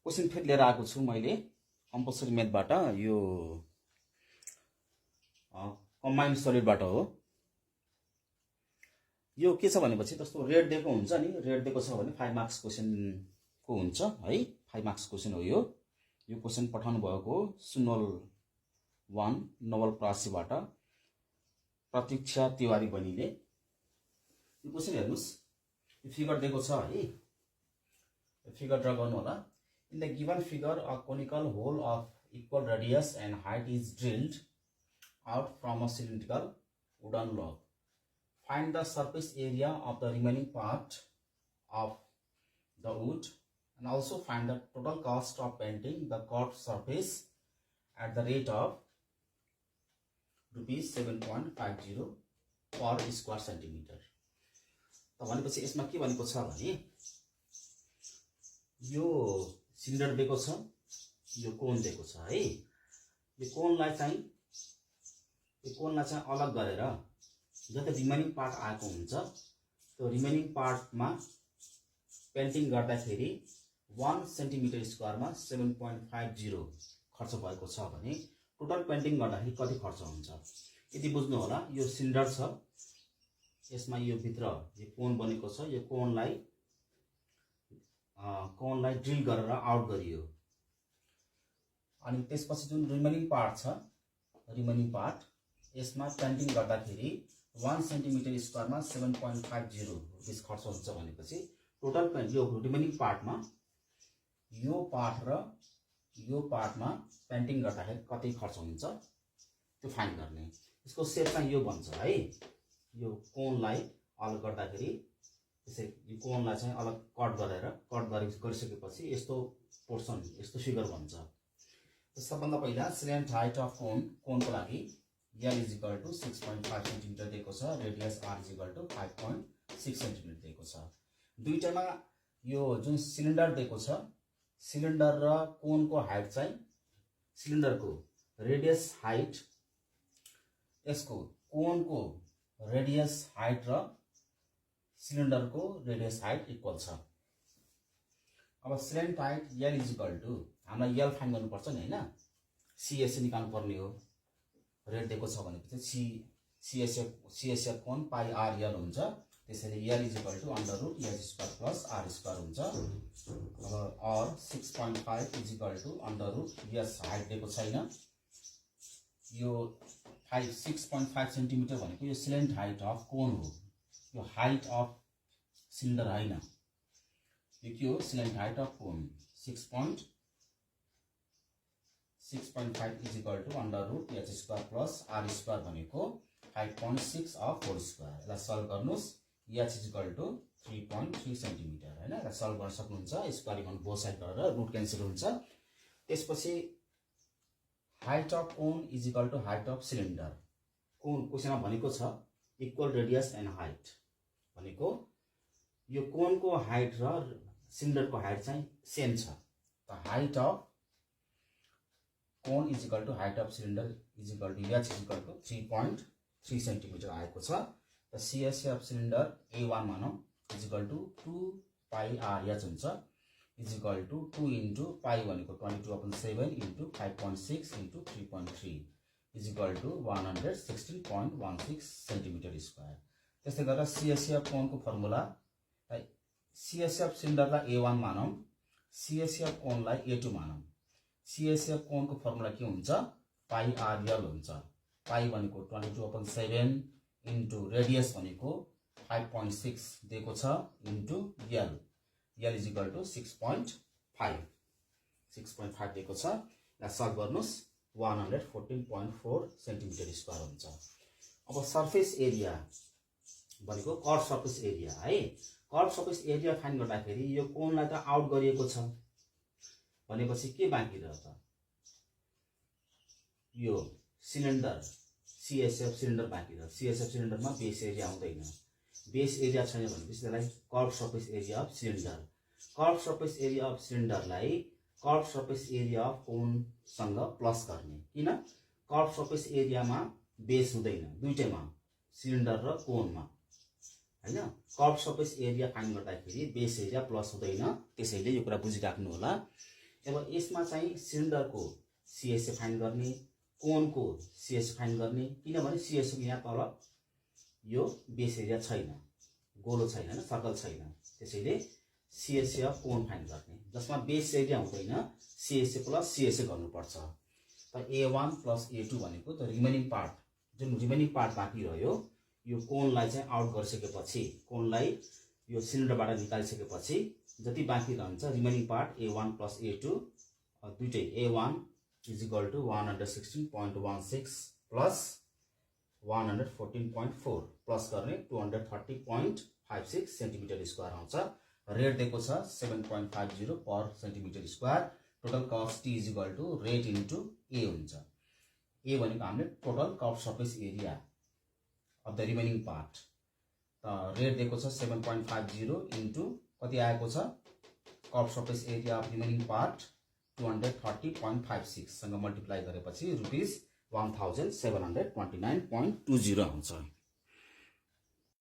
Question फेरि लिएर आएको छु मैले कम्पलसरी म्याथबाट यो कम्बाइन्ड सलिडबाट हो। यो के छ भनेपछि जस्तो रेड दिएको हुन्छ नि, रेड दिएको छ भने 5 मार्क्स क्वेसनको हुन्छ है, 5 मार्क्स क्वेसन हो यो क्वेसन पठाउनु भएको 01 नवलपरासीबाट प्रतीक्षा तिवारी बहिनीले। यो क्वेसन हेर्नुस्, यो फिगर दिएको छ है, फिगर ड्रा गर्नु होला। In the given figure, a conical hole of equal radius and height is drilled out from a cylindrical wooden log. Find the surface area of the remaining part of the wood and also find the total cost of painting the curved surface at the rate of rupees 7.50 per square centimeter. त भनेपछि यसमा के भनेको छ भने यो cylinder दिएको छ, यो कोन दिएको छ है। यो कोनलाई चाहिँ अलग गरेर जति रिमेनिङ पार्ट आएको हुन्छ त्यो रिमेनिङ पार्टमा पेन्टिङ गर्दाखेरि 1 सेन्टिमिटर स्क्वायरमा 7.50 खर्च भएको छ भने टोटल पेन्टिङ गर्दाखेरि कति खर्च हुन्छ यदि बुझ्नु होला। यो सिलिन्डर छ, यसमा यो भित्र यो कोन बनेको छ, यो कोनलाई ड्रिल गरेर आउट गरियो अनि त्यसपछि जुन रिमेनिङ पार्ट छ, रिमेनिङ पार्ट यसमा पेन्टिङ गर्दाखेरि 1 सेन्टिमिटर स्क्वायरमा 7.50 रुपिस खर्च हुन्छ भनेपछि टोटल पेन्ट यो रिमेनिङ पार्टमा यो पार्ट र यो पार्टमा पेन्टिङ गर्दाखेरि कति खर्च हुन्छ त्यो फाइन गर्ने। यसको सेप चाहिँ यो बन्छ है, यो कोनलाई अलग गर्दाखेरि त्यसै यो कोनलाई चाहिँ अलग कट गरिसकेपछि यस्तो पोर्सन यस्तो फिगर बन्छ। सबभन्दा पहिला स्ल्यान्ट हाइट अफ कोनको लागि L = 6.5 सेन्टिमिटर दिएको छ, रेडियस R = 5.6 सेन्टिमिटर दिएको छ। दुईटामा यो जुन सिलिन्डर दिएको छ, सिलिन्डर र कोनको हाइट चाहिँ सिलिन्डरको रेडियस हाइट यसको कोनको रेडियस हाइट र सिलिन्डरको रेडियस हाइट इक्वल छ। अब स्ल्यान्ट हाइट L = हामीलाई L फाइन गर्नुपर्छ नि हैन, CSA निकाल्नु पर्ने हो। रेड दिएको छ भनेपछि CSA कोण पाइ R L हुन्छ, त्यसैले L = √h² + r² हुन्छ। अब R 6.5 = √s हाइट दिएको छैन, यो 6.5 सेन्टिमिटर भनेको यो स्ल्यान्ट हाइट अफ कोन हो, यो हाइट अफ सिलिन्डर हैन, यो के हो slant height of cone. 6.5 = √h² + r² भनेको 5.6 अफ होल स्क्वायर। यसलाई सल्भ गर्नुस्, h = 3.3 सेन्टिमिटर हैन, यसलाई सल्भ गर्न सक्नुहुन्छ। स्क्वायर गर्न बोथ साइड गरेर रुट क्यान्सल हुन्छ। त्यसपछि height of cone = height of cylinder. Cone क्वेशनमा भनेको छ इक्वल रेडियस एन्ड हाइट भनेको यो कोनको हाइट र सिलिन्डरको हाइट चाहिँ सेम छ। त height of cone = height of cylinder h = 3.3 centimetre आएको छ। त CSA अफ सिलिन्डर A1 मानौँ = 2 पाइ RH हुन्छ, = 2 * पाइ भनेको 22/7 * 5.6 * 3.3 = 116.16 सेन्टिमिटर स्क्वायर। त्यस्तै गरेर CSA अफ कोनको फर्मुला CSA अफ सिलिन्डरलाई A1 मानौँ, CSA अफ कोनलाई A2 मानौँ। CSA अफ कोनको फर्मुला के हुन्छ पाइ R L हुन्छ, पाइ भनेको 22/7 * रेडियस भनेको 5.6 दिएको छ * L, L = 6.5 दिएको छ। यसलाई सल्भ गर्नुस् 114.4 सेन्टिमिटर स्क्वायर हुन्छ। अब सर्फेस एरिया भनेको कर्व सर्फेस एरिया है, कर्व सर्फेस एरिया फाइन गर्दाखेरि यो कोनलाई त आउट गरिएको छ भनेपछि के बाँकी रह्यो त यो सिलिन्डर CSA अफ सिलिन्डर बाँकी रह्यो। CSA अफ सिलिन्डरमा बेस एरिया आउँदैन, बेस एरिया छैन भनेपछि त्यसलाई curve surface area of cylinder, curve surface area of सिलिन्डरलाई कर्व सर्फेस एरिया अफ कोनसँग प्लस गर्ने। किन कर्व सर्फेस एरियामा बेस हुँदैन, दुईटैमा सिलिन्डर र कोनमा हैन। कर्व सर्फेस एरिया फाइन गर्दाखेरि बेस एरिया प्लस हुँदैन, त्यसैले यो कुरा बुझिराख्नु होला। अब यसमा चाहिँ सिलिन्डरको सिएसए फाइन्ड गर्ने, कोनको सिएसए फाइन्ड गर्ने, किनभने सिएसए यहाँ तल यो बेस एरिया छैन, गोलो छैन हैन, सर्कल छैन, त्यसैले सिएसए अफ कोन फाइन्ड गर्ने, जसमा बेस एरिया हुँदैन, सिएसए प्लस सिएसए गर्नुपर्छ। त A1 प्लस A2 भनेको त रिमेनिङ पार्ट, जुन रिमेनिङ पार्ट बाँकी रह्यो यो कोनलाई चाहिँ आउट गरिसकेपछि, कोनलाई यो सिलिन्डरबाट निकालिसकेपछि जति बाँकी रहन्छ remaining part A1 plus A2 दुईटै A1 is equal to 116.16 plus 114.4 plus गर्ने 230.56 सेन्टिमिटर स्क्वायर आउँछ। रेट दिएको छ 7.50 per centimetre square. Total cost T is equal to rate into A हुन्छ। A भनेको हामीले total curve surface area of the remaining part. Rate दिएको छ 7.50 into कति आएको छ, curve surface area of remaining part 230.56 सँग मल्टिप्लाई गरेपछि रुपीस 1729.20 आउँछ।